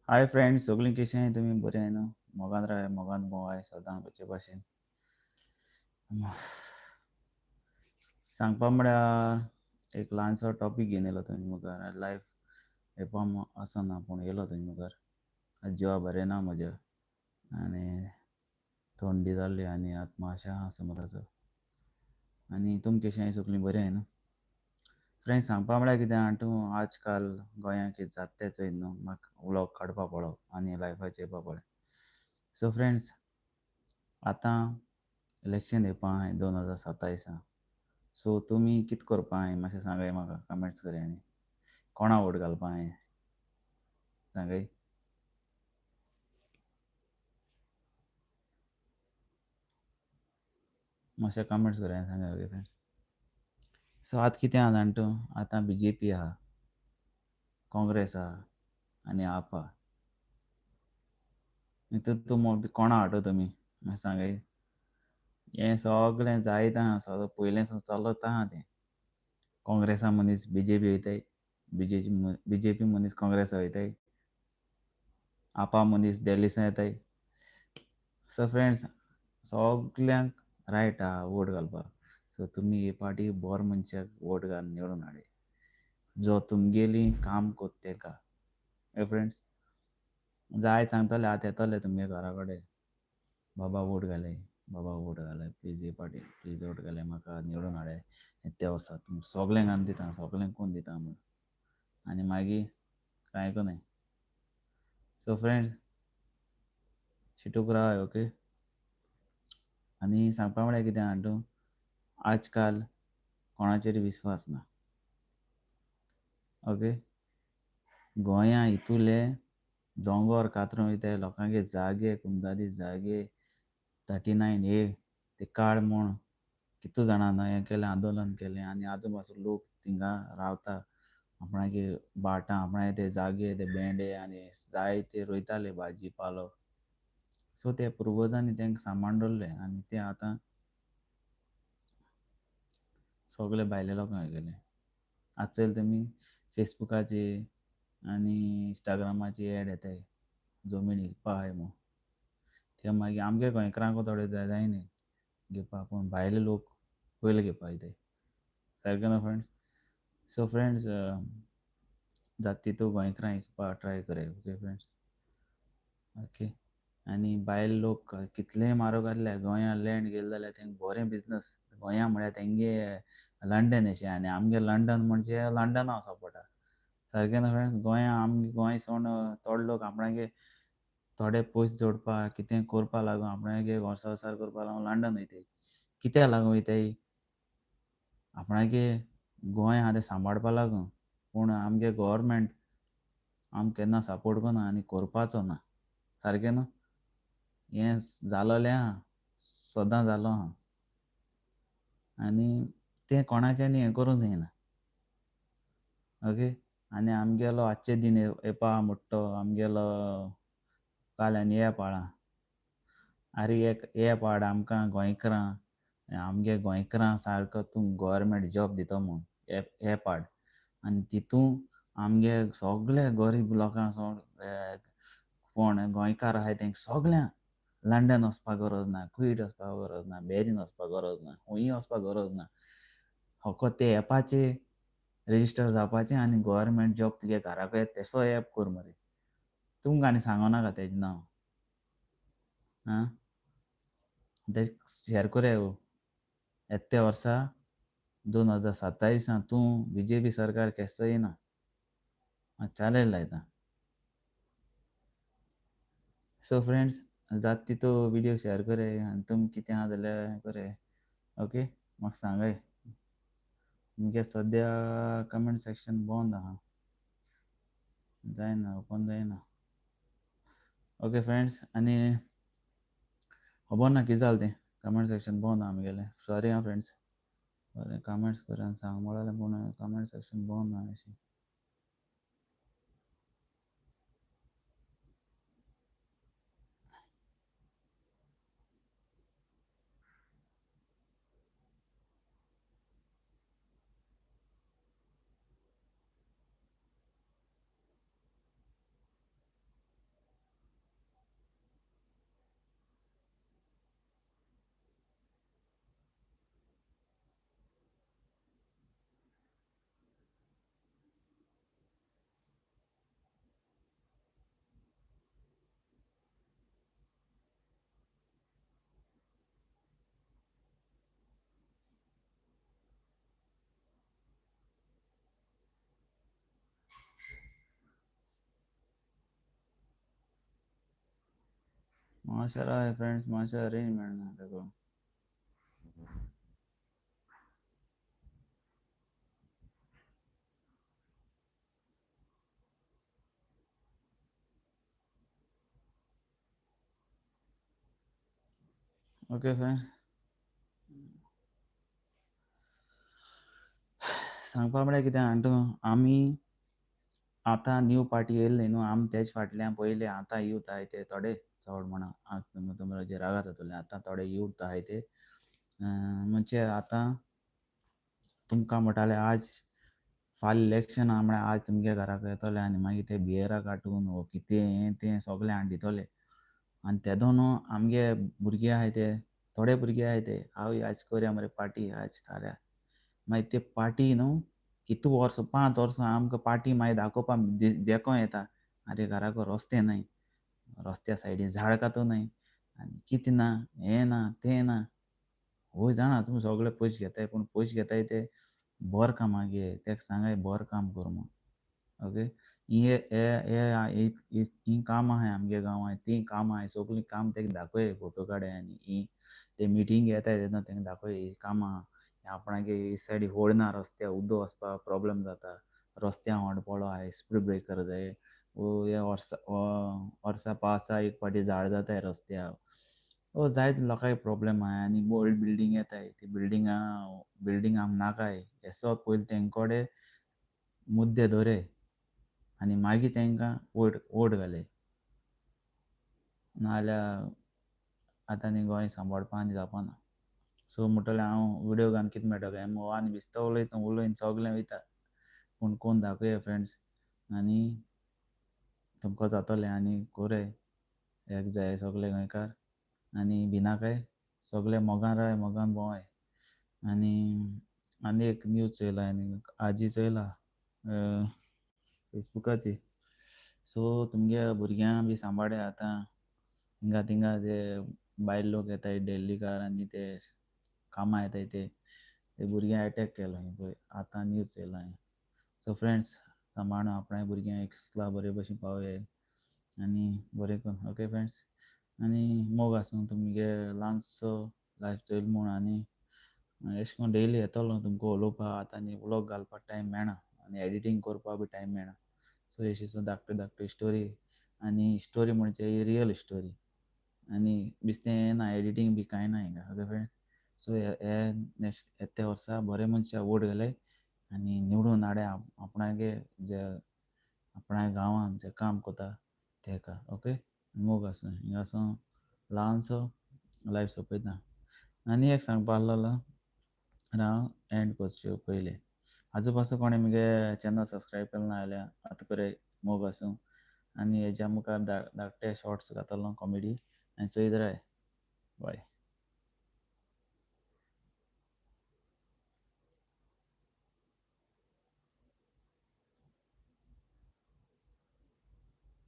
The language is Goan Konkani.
हाय फ्रेंड्स, सगळीं कशें तुमी बरें आहाय न्हू? मोगान राय, मोगान भोंवाय सदां पयचे भाशेन. सांगपा म्हळ्यार एक ल्हानसो टॉपीक घेवन येयलो तुमचे मुखार. लायफ येवपा आसना पूण येयलो तुमचे मुखार. आज जिवा बरें ना म्हज्या आनी थंडी जाल्ली आनी आतां मातशें आहा समजाचो. आनी तुमी कशें आहाय सगळीं बरें आहाय न्हू? फ्रेंड्स, सांगपा म्हळ्यार कितें आहा तूं आजकाल गोंयांत कितें जाता तें चोयन न्हू, म्हाका व्लॉग काडपा पडलो आनी लायफाचेर येवपा पडलें. सो फ्रेंड्स, आतां इलेक्शन येवपा आहाय 2027. सो तुमी कितें करपा आहाय मातशें सांगाय म्हाका, कमेंट्स कराय. आनी कोणा वोट घालपा आहाय सांगाय. मातशें कमेंट्स कराय सांगाय. ओके फ्रेंड्स, सो आतां कितें आहा जाणा तूं, आतां बी जे पी आहा, काँग्रेस आहा आनी आप आहा. तूं कोणा हाडटा तुमी मातशें सांगाय. हें सगळें जायत आहा, सगळें पयलें चलत आहा तें. काँग्रेसा मनीस बी जे पी वयताय, बी जे पी मनीस काँग्रेसा वयताय, आपा मनीस दिल्लीसान येताय. सो फ्रेंड्स, सगल्यांक रायट आहा वोट घालपाक. सो तुमी हे पाटी बरो मनशाक वोट घालून निवडून हाडाय, जो तुमगेली काम कोत्ता तेका. हे फ्रेंड्स, जाय सांगतले आतां येतले तुमगे घरा कडेन, बाबा वोट घालय, बाबा वोट घालय, प्लीज हे पाटी प्लीज वोट घालय, म्हाका निवडून हाडाय, त्या वर्सा तुमकां सगल्यांक आमी दिता, सगल्यांक कोण दिता म्हूण. आनी मागीर कांय कोनाय. सो फ्रेंड्स, शिटूक रावाय. ओके, आनी सांगपा म्हळ्यार कितें आहा तूं, आजकाल कोणाचेर विस्वास ना. ओके, गोंया इतुले दोंगोर कातरून वयताय, लोकांगे जागे, कुमदादी जागे 39A ते काड म्हूण कितू जाणां हें केलें, आंदोलन केलें. आनी आजून पासून लोक थिंगा रावता, आपणागे भाटां, आपणागे ते जागे, ते भेंडे आनी जायते रोयताले भाजी पालो. सो ते पुर्वजांनी तांकां सांबाळून दवरलें आनी ते आतां सगळे भायले लोकांक गेले. आतां चोयल तुमी फेसबुकाचेर आनी इंस्टाग्रामाचेर एड येताय, जमीन विकपा आहाय म्हूण. ते मागीर आमगे गोंयकारांक थोडे जायना घेवपाक, पूण भायले लोक पयले घेवपाक वयताय. सारकें न्हू फ्रेंड्स? सो फ्रेंड्स, जाता तितू गोंयकारांक विकपाक ट्राय कराय. Okay friends, okay. आनी भायले लोक कितलेय म्हारग आसल्यार गोंयांत लँड घेतले जाल्यार तेंकां बरें बिजनस. गोंया म्हळ्यार तेंगे लंडन अशें, आनी आमगे लंडन म्हणजे लंडना वचोंक पडटा. सारकें न्हू फ्रेंड्स? गोंया आमगे गोंय सोडून थोडे लोक आपणागे थोडे पयशे जोडपाक कितें करपा लागून आपणागे घर संवसार करपा लागून लंडन वयताय. कित्याक लागून वयताय? आपणागे गोंय आहा तें सांबाळपा लागून. पूण आमगे गव्हर्मेंट आमकां केन्ना सपोर्ट करना आनी करपाचो ना. सारकें न्हू? हें जालोलें आहा, सदां जालो आहा आनी तें कोणाच्यानी हें करूंक जायना. ओके, आनी आमगेलो आजचे दीन येवपा म्हुणटा तो आमगेलो काल आनी एप हाडा. आरे एक एप हाड आमकां गोंयकारां, आमगे गोंयकारां सारको तूं गव्हर्मेंट जॉब दितो म्हूण एप हाड. आनी तितून आमगे सगळे गरीब लोकांक कोण गोंयकार आहाय तेंकां सगळ्यांक लंडन वचपाक गरज ना, कुवेट वचपाक गरज ना, बॅरीन वचपाक गरज ना, खंयूय वचपाक गरज ना. फकत ते एपाचेर रेजिस्टर जावपाचें आनी गव्हर्मेंट जॉब तुगे घरा कडेन तेसो एप कर मरे. तुमकां आनी सांगो नाका तेजें नांव. आं, तें शेअर कराय. येता वर्सा 2027 तूं बी जे पी सरकार केसो येयना, चालेल लायता. सो फ्रेंड्स, जाता तितू व्हिडियो शेअर कराय आनी तुमी कितें आहा जाल्यार कराय. ओके, म्हाका सांगाय. मुगे सद्या कमेंट सेक्शन बंद आहा, जायना, ओपन जायना. ओके फ्रेंड्स, आनी खबर ना कितें जालें तें, कमेंट सेक्शन बंद आहा आमगेलें. सॉरी आं फ्रेंड्स, बरें कमेंट्स करात आनी सांग म्हणलें पूण कमेंट सेक्शन बंद आहा अशें. मातशें राव फ्रेंड्स, मातशें रेंज मेळना तेका. ओके फ्रेंड्स, सांगपा म्हळ्यार कितें जाणा तूं, आमी आतां न्यू पार्टी येयल्ली न्हू, आमी तेज फाटल्यान पयलें आतां यूथ आहाय ते थोडे चड म्हणा आतां तुमचे रागार जातले, आतां थोडे यूथ आहाय ते म्हणजे आतां तुमकां म्हणटाले आज फाल्यां इलेक्शन आहा म्हळ्यार आज तुमगे घराक येतले आनी मागीर ते बियरा काटून वो कितें हें तें सगळें हाडून दितले. आनी तेदो न्हू आमगे भुरगे आहाय ते थोडे भुरगे आहाय ते हांव आज करया मरे पार्टी आज खाल्या, मागीर ते पार्टी न्हू कितू वर्सां 5 वर्सां आमकां पार्टी मागीर दाखोवपा देखो येता, आरे घराक रस्ते न्हय, रस्त्या सायडीन झाड कातू न्हय आनी कितें ना हें ना तें ना. होय जाणा तुमी सगळे पयशे घेताय, पूण पयशे घेताय ते बरें कामाक घे, तेका सांगाय बरें काम कर म्हूण. ओके, ही कामां आहाय आमगे गांवांत, तीं कामां आहाय सगळीं काम तेका दाखय फोटो काडाय आनी ही ते मिटींग येताय तेन्ना तेंका दाखय ही कामां आपणागे ही सायडी होड ना, रस्त्या उदक वचपाक प्रोब्लम जाता, रस्त्या होंड पडलो आहाय, स्पीड ब्रेकर जाय, वो हे वर्सा वर्सा पावसा एक फावटी झाड जाताय रस्त्या, वो जायते लोकांक प्रोब्लम आहाय. आनी ओल्ड बिल्डींग येताय ती बिल्डिंगां बिल्डींग आमकां नाकाय, हे सग पयलीं तेंचे कडेन मुद्दे दवराय आनी मागीर तेंकां वोट घालय, नाजाल्यार आतां न्ही गोंय सांबाळपा आनी जावपा ना. सो म्हणटलें हांव विडियो घालून कितें मेळटलें काय मो आनी बेश्तो उलयता उलयन सगळें वयता, पूण कोण दाखया फ्रेंड्स आनी तुमकां जातलें आनी कोरय एक जाय सगळे गोंयकार आनी भिनाकाय, सगळे मोगान राय मोगान भोंवाय. आनी आनी एक न्यूज चोयला आनी आजी चोयला फेसबुकाचेर. सो तुमगे भुरग्यां बी सांबाळ्या आतां हिंगा थिंगा ते बायल लोक येताय डेल्लीकार आनी ते कामां येताय ते भुरग्यांक एटॅक केलो पळय आतां न्यूज चोयला हांवें. सो फ्रेंड्स सांबाळून आपणा भुरग्यांक इस्कुला बरे भशेन पावयाय आनी बरें करून. ओके फ्रेंड्स, आनी मोग आसूं तुमगे ल्हानसो लायफ चोयल म्हूण. आनी अशें करून डेली येतलो तुमकां उलोवपाक, आतां आनी व्लॉग घालपाक टायम मेळना आनी एडिटींग करपाक बी टायम मेळना. सो अशी सो धाकटी धाकटी स्टोरी, आनी स्टोरी म्हणजे ही रियल स्टोरी आनी बेश्टें ना एडिटींग बी कांय ना हिंगा. ओके फ्रेंड्स, सो हे नेक्स्ट येते वर्सा बरे मनशाक वोट घालय आनी निवडून हाडे आपणागे जे आपणा गांवांत जे काम करता तेका. ओके, मोग आसूं हिंगा आसूं ल्हानसो लायफ सोंपयता. आनी एक सांगपा आहलोलो हांव एंड करचे पयलें, आजू पासून कोणें मुगे चॅनल सबस्क्रायब केलें ना जाल्यार आतां करय. मोग आसूं आनी हेज्या मुखार धाकटे शॉर्ट्स घातलो कॉमेडी आनी चोयत राय. बाय.